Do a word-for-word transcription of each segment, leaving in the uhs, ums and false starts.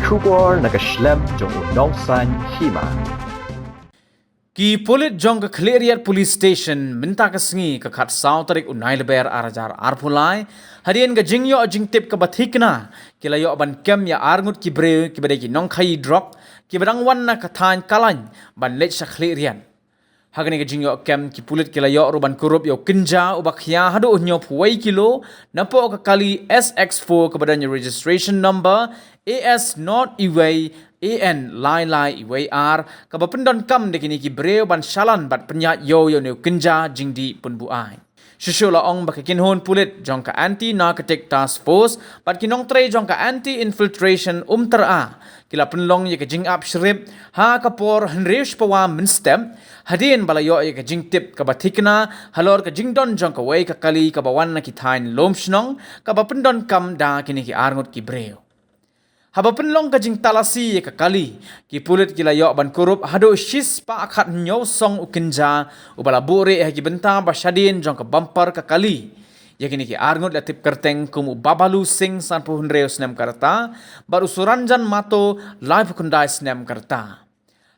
Khubor na ka shlem jong u nongsan hima. Ki pulit jong ka Khliehriat Police Station mynta ka sngi ka khatsaw tarik u Nailaber arhajar arphew lai, hadien ka jingïoh jingtip kaba thikna, ki la ïoh ban kem ïa arngut ki briew kiba dei ki nongkhaïi drok, kiba dang wan na ka thaiñ Kalain ban leit sha Khliehriat. Ha kane ka jingïoh kem ki pulit ki la ïoh ruh ban kurup ïa u kynja uba khia haduh hynñiewphew wei kilo napoh ka kali S X four kaba don ïa registration number A S not iwei A N lai lai iwei ar, kaba pyndonkam da kine ki briew ban shalan bad pynïaid ïew ïa une u kynja jingdih pynbuaid. Shuh shuh la ong ba ka kynhun pulit jong ka Anti Narcotic Task Force bad ki nongtrei jong ka Anti Infiltration Umtyra ki la pynlong ïa ka jingap shrip ha ka por hynriew shiphew mynstep, hadien ba la ïoh ïa ka jingtip kaba thikna halor ka jingdon jong kawei ka kali kaba wan na ki thaiñ Lumshnong, kaba pyndonkam da kine ki arngut ki briew. Haba pynlong ka jingtalasi ïa ka kali, ki pulit ki la ïoh ban kurup haduh shispah khathynñiew song u kynja, uba la buhrieh ha ki bynta ba shadien jong ka bumper ka kali. Ïa kine ki arngut la tip kyrteng kum u Babalu Singh, sanphew hynriew snem ka rta, bad u Suranjan Mato, laiphew khyndai snem ka rta.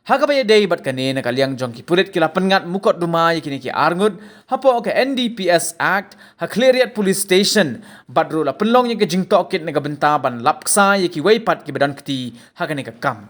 Ha kaba ïadei bad kane, na ka liang jong ki pulit ki la pynngat mukotduma ïa kine ki arngut hapoh ka N D P S Act ha Khliehriat Police Station, bad ruh la pynlong ïa ka jingtohkit na ka bynta ban lapksa ïa kiwei pat kiba don kti ha kane ka kam.